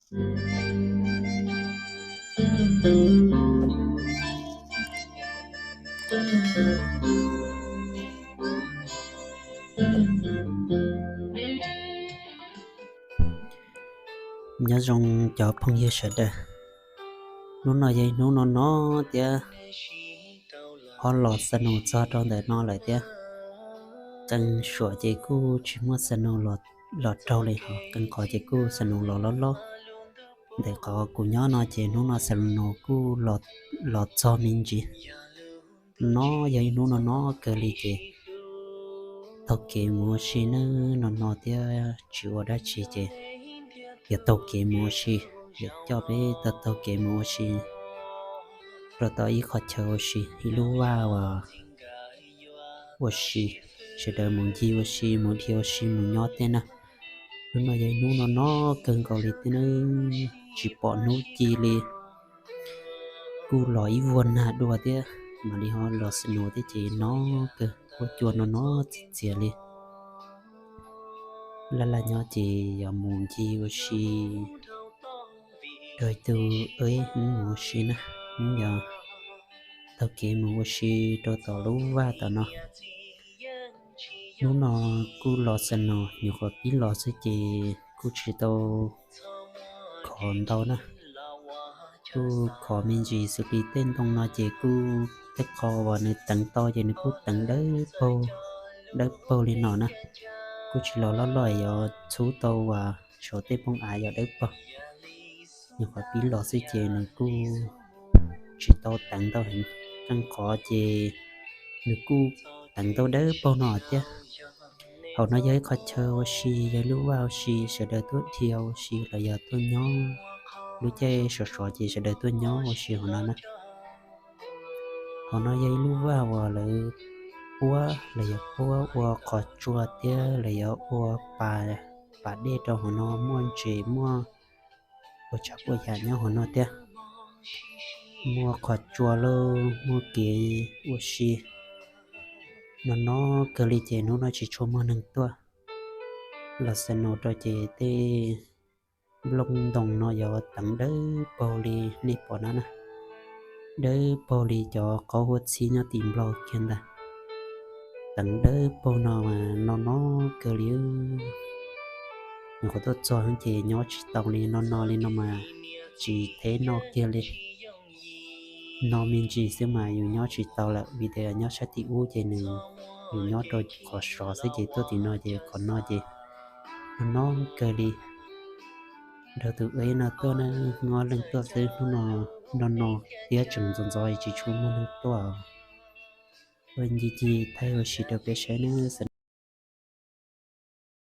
Nyob zoo cov phooj ywg sawv daws, hnub no yog ib hnub no no thiab, ho los xab nus txog rau ntawm no lawm thiab. Qee suam ces kuj tsis muaj xab nus los raug li, ho qee qhov ces kuj xab nus los loj loj. Ntawm qhov kuv nyob no ces hnub no xab nus kuj los txog me ntsis. No yog ib hnub no no kawg li ces taug kev mus ua si nawb, no no thiab tsis ua dab tsi ces yuav taug kev mus ua si, yuav coj peb taug taug kev mus ua si rau tom ib qho chaw ua si, ib lub vaj uas ua si, sawv daws mus ncig ua si, mus dhia ua si, mus nyob tej na. Hnub no yog ib hnub no no kawg nkaus li thiab nawb, tsis pom hnub ci li. Kuj los ib vuag nag dua thiab, mam li ho los xab nus thiab ces no kawg, huab cua no no txias txias li. Laj laj nyob ces yog mus ncig ua si, rau tus eb mus ua si na, yog taug kev mus ua si rau tom lub vaj tom no. Hnub no kuj los xab nus, nyuam qhuav pib los xwb ces kuj tsis tau khov ntau na. Kuj khov me ntsis xws li tej ntoo no ces kuj tej qho uas nws teev tau ces nws kuj teev dawb paug, dawb paug li no na. Kuj tsis los loj loj, yuav txhub tau uas saum tej phooj av yog dawb paug. Nyuam qhuav pib los xwb ces nws kuj tsis tau teev ntau heev, qee qhov ces nws kuj teev tau dawb paug no thiab. Hauv no yog ib qho chaw ua si, yog ib lub vaj ua si, sawv daws tuaj dhia ua si los yog tuaj nyob, lub caij sov sov ces sawv daws tuaj nyob ua si hauv no na. Hauv no yog ib lub vaj uas lawv puab los yog puab ua qhov tsua thiab los yog ua pas, pas dej rau hauv no, muaj ntses muaj ua tsav puas yam nyob hauv no thiab. Muaj qhov tsua lauj, muaj kev ua si no no kawg li ces hnub no tsis tshua muaj neeg tuaj. Los xab nus rau ces tej nplooj ntoos no yuav teev dawb paug li nej pom no na, dawb paug li cov qaub huab txhib nyob tim nplaug kiag ntag. Teev dawb paug no mas no no kawg li. Nyuam qhuav tuaj txog ces nyob tsis tau li, no no li no mas tsis theb noj kiag li. No me ntsis xwb mas yus nyob tsis tau lawm, vim tias nyob sab tim ub ces nws, yus nyob rau qhov sov xwb ces tuaj tim no ces qhov no ces no no kawg li. Nrog tus eb no tuaj na, ob leeg tuaj xwb hnub no, no no thiab tseem ntxov ntxov tsis tshua muaj neeg tuaj. Ua ncig ncig thaij ua si rau peb saib nawb.